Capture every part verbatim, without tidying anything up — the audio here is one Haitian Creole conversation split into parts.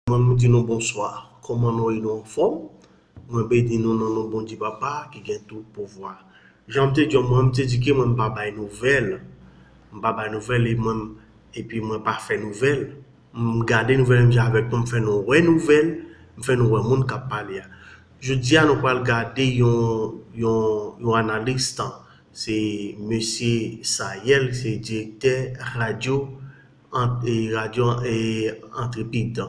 Mwen, m di nou bonswa. Kòman nou ye, nou anfòm? Mwen beni nou nan non Bondye Papa ki gen tout pouvwa. Jan m te di w, mwen, m te di ke mwen, m pa bay nouvèl. M pa bay nouvèl e mwen, epi mwen pa fè nouvèl. M gade nouvèl menm jan avèk nou, m fè nou wè nouvèl, m fè nou wè moun k ap pale a. Jodi a, nou pral gade yon, yon, yon analis tan. Se mesye Sayèl, se direktè radyo, ant-, e, radyo, e, Antrepid.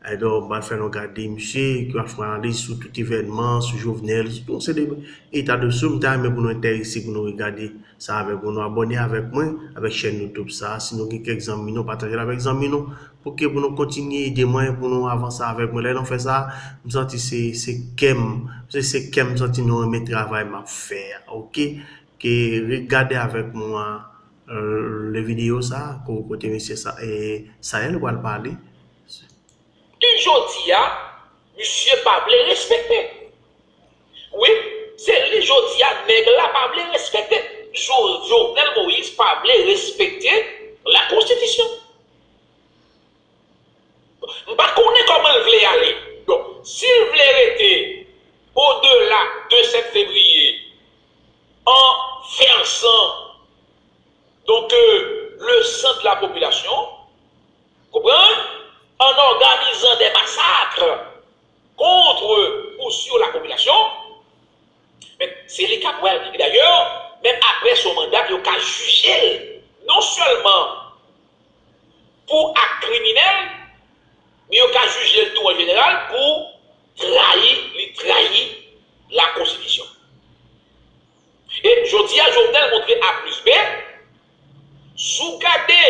Alò, m pral fè nou gade misye, ki va fè analiz sou tout evènman, sou Jovenel, sou tout yon seri de eta de sou. M ta renmen pou nou enterese, pou nou regade sa avèk mwen, nou abòne avèk mwen, avèk chèn YouTube sa. Si nou gen kèk zanmi nou, pataje l avèk zanmi nou, pou ke pou nou kontinye ede mwen, pou nou avanse avèk mwen. Lè nou fè sa, m santi se, se kè m, se, se kè m santi nou renmen travay m ap fè a, oke? Ke regade avèk mwen, e, le videyo sa, ko-, kote mesye sa, e, Sayèl pral pale. Ki jodi a, misye pa vle respekte. Wi, se li jodi a, nèg la pa vle respekte. Jo-, Jovenel Moïse pa vle respekte la konstitisyon. M pa konnen kòman l vle ale. Donk, si l vle rete odela de sèt fevriye, an vèsan, donk, euh, le sang de la population, konprann? An òganizan dè masak kont ou sur la popilasyon, men se li k ap wè l. E dayè, menm apre son manda, yo ka jije l non sèlman pou ak kriminèl, men yo ka jije l tou an jeneral pou trayi, li trayi la konstitisyon. E jodi a, Jovenel montre A plis B, si w gade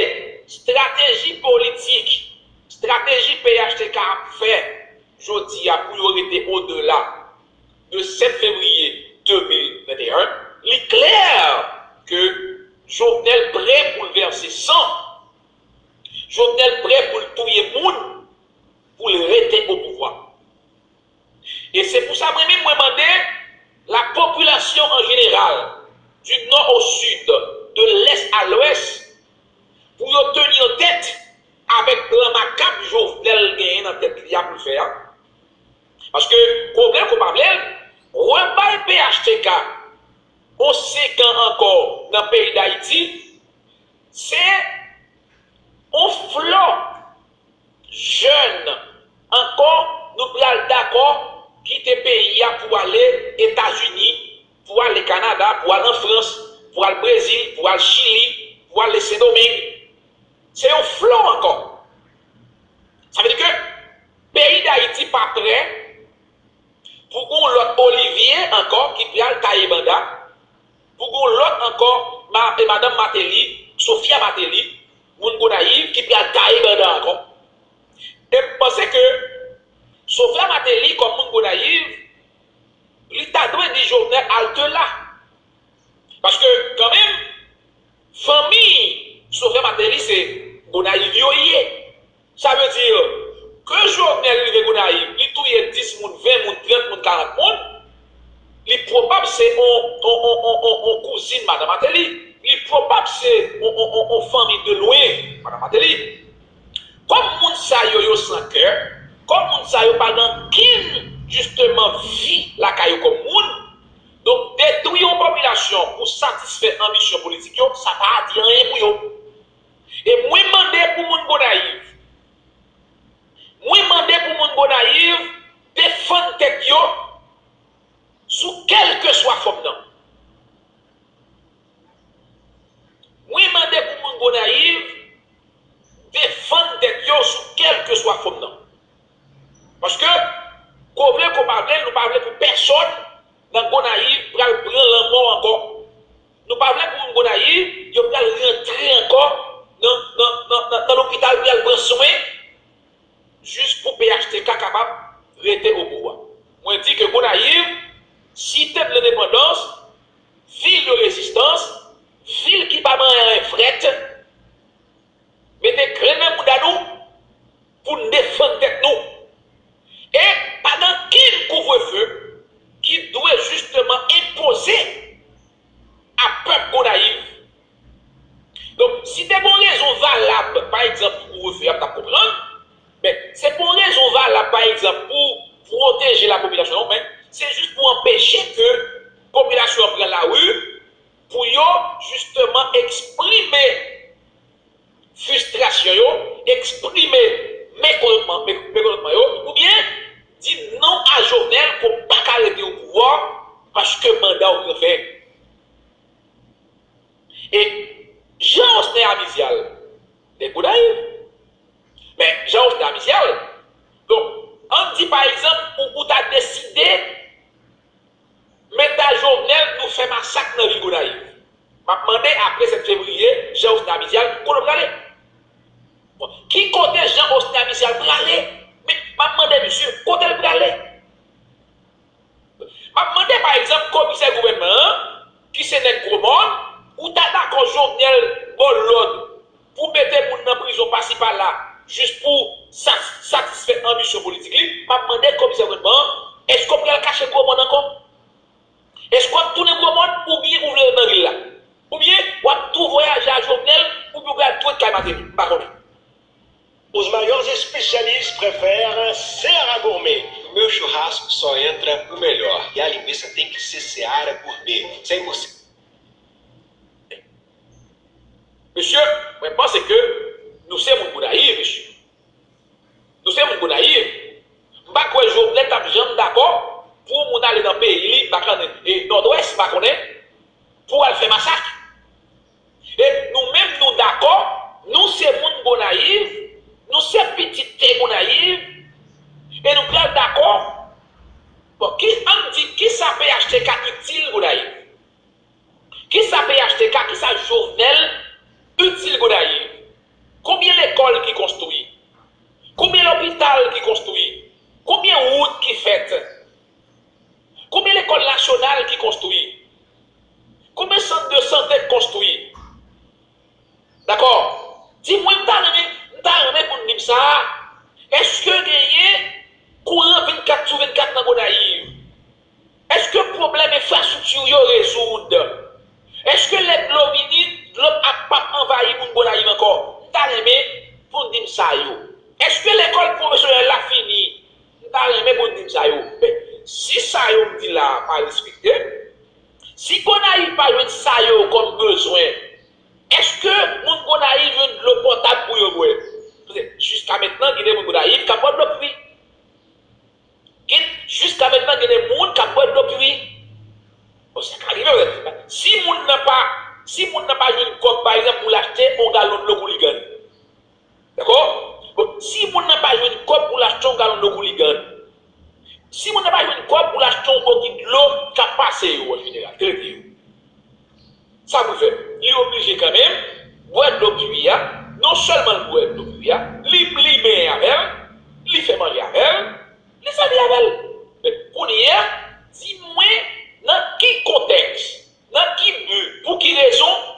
estrateji politik, estrateji P H T K ap fè jodi a pou yo rete odela de sèt fevriye de mil venteyen, li klè ke Jovenel prè pou l vèse san. Jovenel prè pou l touye moun pou l rete o pouvwa. E se pou sa mwen menm mwen mande la popilasyon an jeneral, du nò o sid, de lès a lwès, pou yo teni an tèt avèk plan makab Jovenel genyen nan tèt li a pou l fè a. Paske, ko vle l, ko pa vle l, rebay P H T K yon senk an ankò nan peyi Dayiti, se yon flò jèn ankò, nou pral dakò kite peyi a pou ale Etazini, pou ale Kanada, pou al an Frans, pou al Brezil, pou al Chili, pou ale Sendomeng. Se yon flò ankò. Sa vle di ke peyi Dayiti pa prè pou gon lòt Olivier ankò ki pral taye banda, pou gon lòt ankò, ma-, e madanm Martelly, Sophia Martelly, moun Gonayiv, ki pral taye banda ankò. E m panse ke Sophia Martelly, kòm moun Gonayiv, li ta dwe di Jovenel, "Halte là." Paske, kanmenm, fanmi Sophia Martelly se Gonayiv yo ye. Sa vle di ke Jovenel rive Gonayiv, li touye dis moun, ven moun, trant moun, karant moun, li pwobab se on, on, on, on, on, on kouzin madan Martelly. Li pwobab se on, on, on, on fanmi de lwen madan Martelly. Kòm moun sa yo, yo san kè, kòm moun sa yo pa gen ankenn, jisteman, vi lakay yo kòm moun, donk, detwi yon popilasyon pou satisfè anbisyon politik yo, sa pa di anyen pou yo. E mwen mande pou moun Gonayiv, mwen mande pou moun Gonayiv defann tèt yo sou kèlkeswa fòm nan. Mwen mande pou moun Gonayiv defann tèt yo sou kèlkeswa fòm nan. Paske, ko vle, ko pa vle, nou pa vle pou pèsòn nan Gonayiv pral pran lanmò ankò. Nou pa vle pou moun Gonayiv, yo pral rantre ankò nan, nan, nan, nan, nan lopital, pral pran swen, jis pou P H T K kapab rete o pouvwa. Mwen di ke Gonayiv, Site de Lendepandans, vil de rezistans, vil ki pa manyen anyen frèt, mete grenn nan bouda nou pou n defann tèt nou. E pa gen ankenn kouvrefe ki dwe jisteman enpoze a pèp Gonayiv. Donk, si te gen yon rezon valab, pa egzanp, pou kouvrefe a, m t ap konprann, men se pa yon rezon mekòntantman yo, oubyen di non a Jovenel ke w pa ka rete o pouvwa paske manda w pran fen. E Jean Osner Amisyal, nèg Gonayiv. Men, Jean Osner Amisyal, donk, ann di pa egzanp, ou, ou ta deside men ta Jovenel nou fè masak nan vil Gonayiv. M ap mande apre sèt fevriye, Jean Osner Amisyal, kote w prale? Bon, ki kote Jean Osner Amisyal prale? Men, m ap mande misye, kote l prale? M ap mande, pa egzanp, komisè gouvènman an, ki se nèg Gwo Mòn, ou ta dakò Jovenel ba w lòd pou mete moun nan prizon pasi pala, jis pou sa, satisfè anbisyon politik li? M ap mande komisè gouvènman an, èske w pral kache Gwo Mòn ankò? Èske w ap tounen Gwo Mòn oubyen ou vle ret nan vil la? Oubyen w ap tou vwayaje a Jovenel oubyen w pral tou ret kay Martelly? M pa konnen. Os maiores especialistas preferem Seara Gourmet. No meu churrasco só entra o melhor. E a linguiça tem que ser Seara Gourmet. Sem você. Mesye, mwen panse ke nou se moun Gonayiv, mesye. Nou se moun Gonayiv. M pa kwè Jovenel t ap janm dakò pou moun ale nan peyi li, m pa konnen, e Nòdwès, m pa konnen, pou al fè masak. E nou menm, nou dakò, nou se moun Gonayiv, nou se pitit tè Gonayiv, e nou pral dakò. Bon, ki, ann di, kisa P H T K itil Gonayiv? Kisa P H T K, kisa Jovenel itil Gonayiv? Konbyen lekòl ki konstwi? Konbyen lopital ki konstwi? Konbyen wout ki fèt? Konbyen lekòl nasyonal ki konstwi? Konbyen sant de sante k konstwi? Dakò? Di mwen, m ta renmen, m ta renmen pou n di m sa a. Èske genyen kouran vennkat sou vennkat nan Gonayiv? Èske pwoblèm enfrastrikti yo rezoud? Èske lè dlo vini, dlo ap p ap anvayi moun Gonayiv ankò? M ta renmen pou n di m sa yo. Èske lekòl pwofesyonèl la fini? M ta renmen pou n di m sa yo. Men, si sa yo m di la a pa respekte, si Gonayiv pa jwenn sa yo kòm bezwen, èske moun Gonayiv jwenn dlo potab pou yo bwè? Paske jiska mentnan, gen de moun Gonayiv k ap bwè dlo pwi. Gen, jiska mentnan, gen de moun k ap bwè dlo pwi. Bon, sa ka rive, wi. Si moun nan pa, si moun nan pa jwenn kòb, pa egzanp, pou l achte yon galon dlo Kouligann. Dakò? Bon, si moun nan pa jwenn kòb pou l achte yon galon dlo Kouligann, si moun nan pa jwenn kòb pou l achte yon bokit dlo k ap pase yo an jeneral, trete yo, sa pou l fè? Li oblije kanmenm bwè dlo pwi a. Non sèlman l bwè dlo pwi a, li, li benyen avè l, li fè manje avè l, li sèvi avè l. Men, kounye a, di mwen nan ki kontèks, nan ki bi, pou ki rezon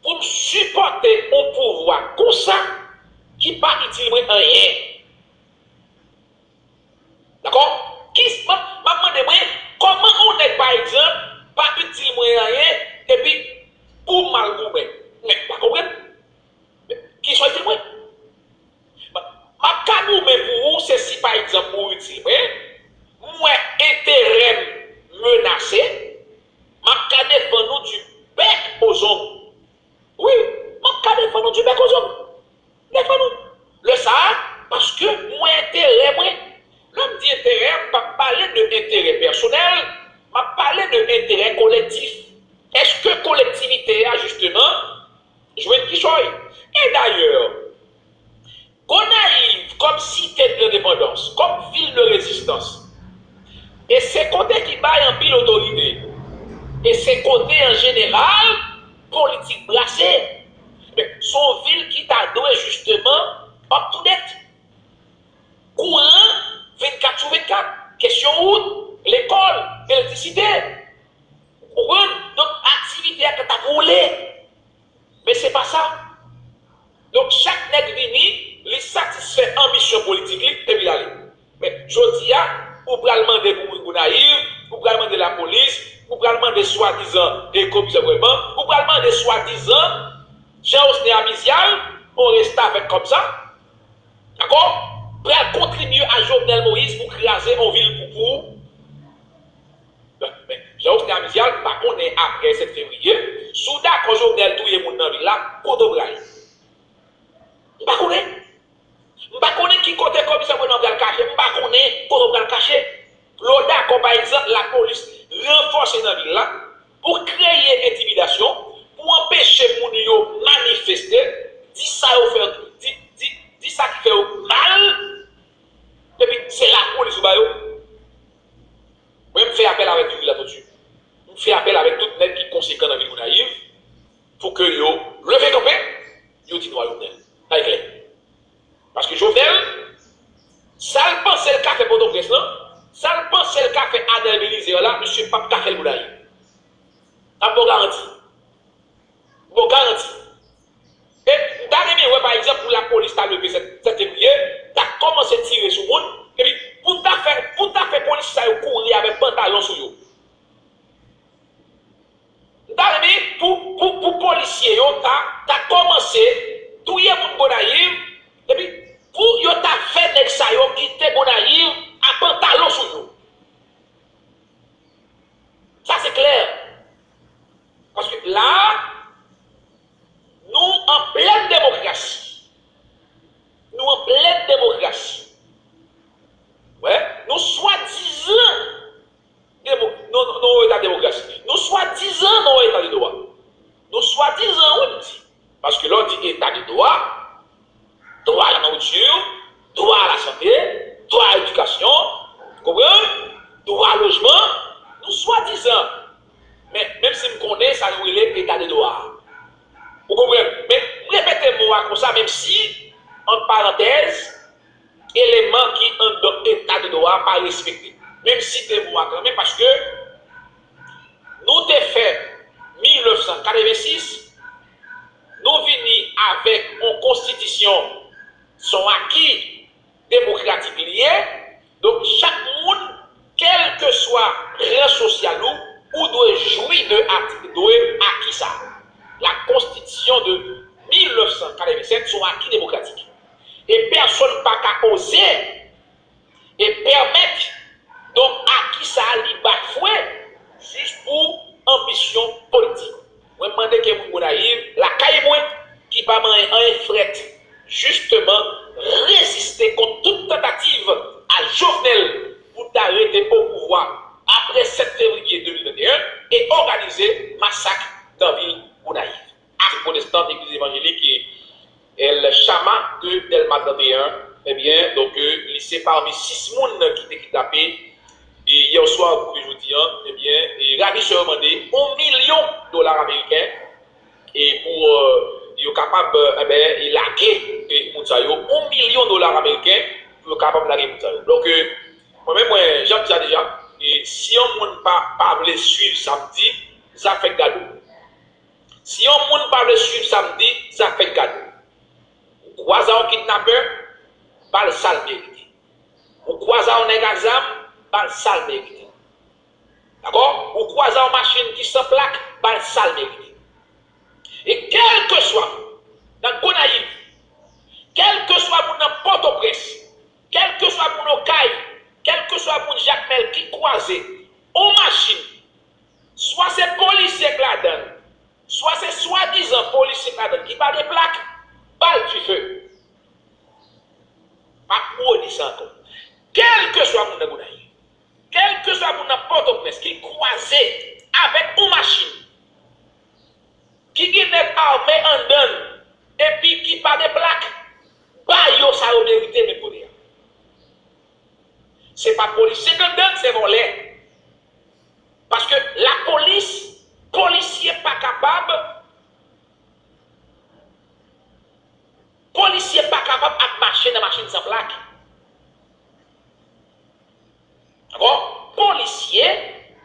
pou m sipòte yon pouvwa konsa ki pa itil mwen anyen? Dakò? Ki, m ap, m ap mande mwen, kòman yon nèg, pa egzanp, pa itil mwen anyen, epi pou m al goumen? Men, m pa konprann. Men, kisa w itil mwen? M ap, m ap ka goumen pou ou, se si, pa egzanp, ou itil mwen, m wè enterè m menase, m ap ka defann ou du bec aux ongles. Wi, m ap ka defann ou du bec aux ongles. Defann ou. Lè sa a, paske m wè enterè mwen. Lè m di enterè, m p ap pale de enterè pèsonèl, m ap pale de enterè kolektif. Èske kolektivite a, jisteman, jwenn kichòy? E dayè, Gonayiv kòm site de lendepandans, kòm vil de rezistans, e se kote ki bay anpil otorite, e se kote an jeneral politik brase. Men, se yon vil ki ta dwe jisteman up to date. Kouran vennkat sou vennkat, kesyon wout, lekòl, elektrisite. Ou konprann? Donk, aktivite a ta, ta ap woule. Men se pa sa. Donk, chak nèg vini, li satisfè anbisyon politik li, epi l ale. Men, jodi a, ou pral mande pou moun Gonayiv, ou pral mande lapolis, ou pral mande swadizan e komisè gouvènman, ou pral mande swadizan Jean Osner Amisyal, yon restavèk kòm sa, dakò? Pral kontribye a Jovenel Moïse pou kraze yon vil pou, pou ou. Men, Jean Osner Amisyal, m pa konnen apre sèt fevriye, si w dakò Jovenel touye moun nan vil la, kote w prale? M pa konnen. M pa konnen ki kote kòb egzanp, lapolis ranfòse nan vil la pou kreye entimidasyon, pou anpeche moun yo manifeste, di sa yo fè, di, di, di sa ki fè yo mal, epi se lapolis ou ba yo. Mwen, m fè apèl avèk Youri la toutswit. M fè apèl avèk tout nèg ki konsekan nan vil Gonayiv pou ke yo leve kanpe, yo di non a Jovenel. Sa e klè. Paske Jovenel, sa l panse l ka fè Pòtoprens lan, sa l panse l ka fè Adel Belizaire la, misye p ap ka fè l Gonayiv. M ap ba w garanti. M ba w garanti. E m ta renmen wè, pa egzanp, pou lapolis ta leve sèt, sèt fevriye, ta kòmanse tire sou moun, epi pou ta fè, pou ta fè polisye sa yo kouri avèk pantalon sou yo. M ta renmen pou, pou, pou polisye yo ta, ta kòmanse touye moun Gonayiv, epi pou yo ta fè nèg sa yo kite Gonayiv a pantalon sou yo. Sa se klè. Paske la, nou an plèn demokrasi. Nou an plèn demokrasi. Wè, nou swadizan demo, nou, nou, nou eta demokrasi. Nou swadizan nou eta de dwa. Nou swadizan, wi, m di. Paske lè w di eta de dwa, dwa a la nouriti, dwa a la sante, dwa a edikasyon, konprann? Dwa a lojman, nou swadizan. Men, menm si m konnen sa nou rele eta de dwa a. Ou konprann? Men, m repete mo a konsa, menm si, ant parantèz, eleman ki anndan eta de dwa a pa respekte. Menm si te mo a kanmenm, paske nou te fè mil nèf san katrevensis, nou vini avèk yon konstitisyon, se yon aki demokratik li ye. Donk, chak moun, kèlkeswa rang sosyal ou, ou dwe jwi de aki, de aki sa. La konstitisyon de mil nèf san katrevennsèt se yon aki demokratik. E pèsonn pa ka oze e pèmèt, donk, aki sa a li bafwe jis pou anbisyon politik. Mwen mande ke moun Gonayiv, lakay mwen, ki pa manyen anyen frèt, jisteman, reziste kont tout tantativ a Jovenel pou ta rete o pouvwa apre sèt fevriye de mil venteyen e òganize masak nan vil Gonayiv. Ak pwotestan legliz evanjelik El Shama de Dèlma trannteyen, ebyen, donk, euh, li se pami sis moun ki te kidnape, e yè swa, pou jodi a, ebyen, e ravisè yo mande yon milyon dola ameriken, e pou, euh, yo kapab, euh, ebyen, e lage, e moun sa yo, yon milyon dola ameriken, pou yo kapab lage moun sa yo. Donk, euh, mwen menm, mwen, jan m di sa deja, e si yon moun pa, pa vle swiv sa m di, sa fèk gade w. Si yon moun pa vle swiv sa m di, sa fèk gade w. Ou kwaze yon kidnapè, ba l sa l merite. Ou kwaze yon nèg ak zam, ba l sa l merite. Dakò? Ou kwaze yon machin ki san plak, ba l sa l merite. E kèlkeswa, nan Gonayiv, kèlkeswa moun nan Pòtoprens, kèlkeswa moun Okay, kèlkeswa moun Jakmèl ki kwaze yon machin, swa se polisye k ladan l, swa se swadizan polisye k ladan l ki pa gen plak, ba l dife. M ap redi sa ankò. Kèlkeswa moun nan Gonayiv, kèlkeswa moun nan Pòtoprens ki kwaze avèk yon machin ki gen nèg ame anndan l epi ki pa gen plak, ba yo sa yo merite menm kote a. Se pa polisye k anndan l, se vòlè. Paske lapolis, polisye pa kapab, polisye pa kapab ap mache nan machin san plak. Dakò? Polisye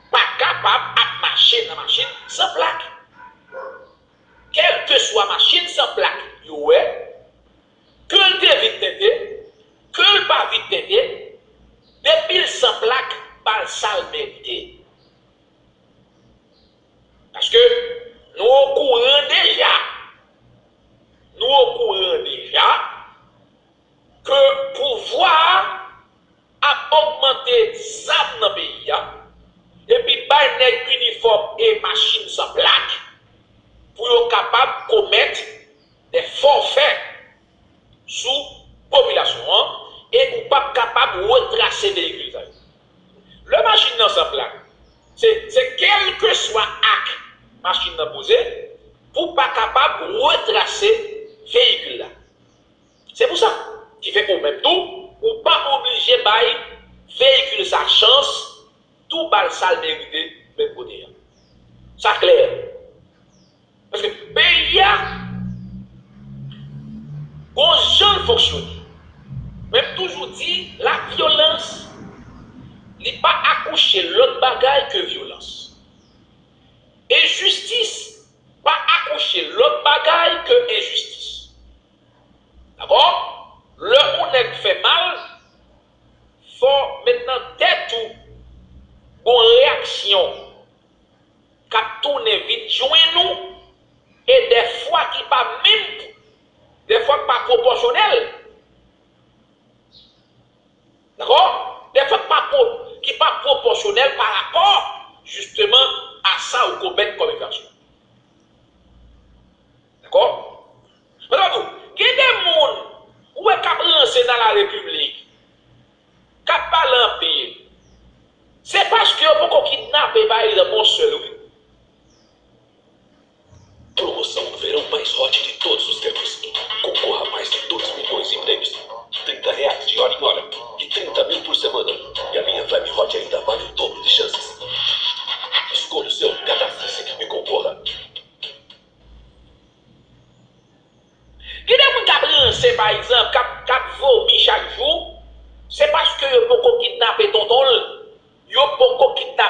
pa kapab ap mache nan machin san plak. Kèlkeswa machin san plak yo wè, ke l te vit tente, ke l pa vit tente, depi l san plak, ba l sa l merite. Paske nou okouran deja, nou okouran deja ke pouvwa a ap ogmante zam nan peyi a, epi bay nèg inifòm e machin san plak pou yo kapab komèt de fòfè sou popilasyon an, e ou p ap kapab retrase veyikil sa yo. Lè machin nan sant la. Se se kèlkeswa ak machin nan poze pou pa kapab retrase veyikil la. Se pou sa ki fè ou menm tou, ou pa oblije bay veyikil sa chans tou ba l sa l merite menm kote a. Sa klè. Paske peyi a gon jan l fonksyone. Men m toujou di, lavyolans, li pa akouche lòt bagay ke vyolans. Enjistis pa akouche lòt bagay ke enjistis. Dakò? Lè yon nèg fè mal, fò met nan tèt ou gon reyaksyon k ap tounen vin jwenn ou, e dèfwa ki pa menm, dèfwa k pa pwopòsyonèl. Dakò? Dèfwa k pa pwo- ki pa pwopòsyonèl pa rapò jisteman a sa ou komèt kòm enfraksyon. Dakò? Mwen ta di w, gen de moun ou wè k ap ranse nan larepiblik, k ap pale anpil. Se paske yo poko kidnape, pa egzanp, yon sèl wi. Promoção Verão Mais Hot de Todos os Tempos. Concorra a mais de dois milhões em prêmios. Trinta reais de hora em hora e trinta mil por semana. E a linha Vibe Hot ainda vale o dobro de chances. Escolha o seu, cadastre-se e concorra. Gen de moun k ap ranse, pa egzanp, k ap, k ap vomi chak jou, se paske yo poko kidnape tonton l, yo poko kidnape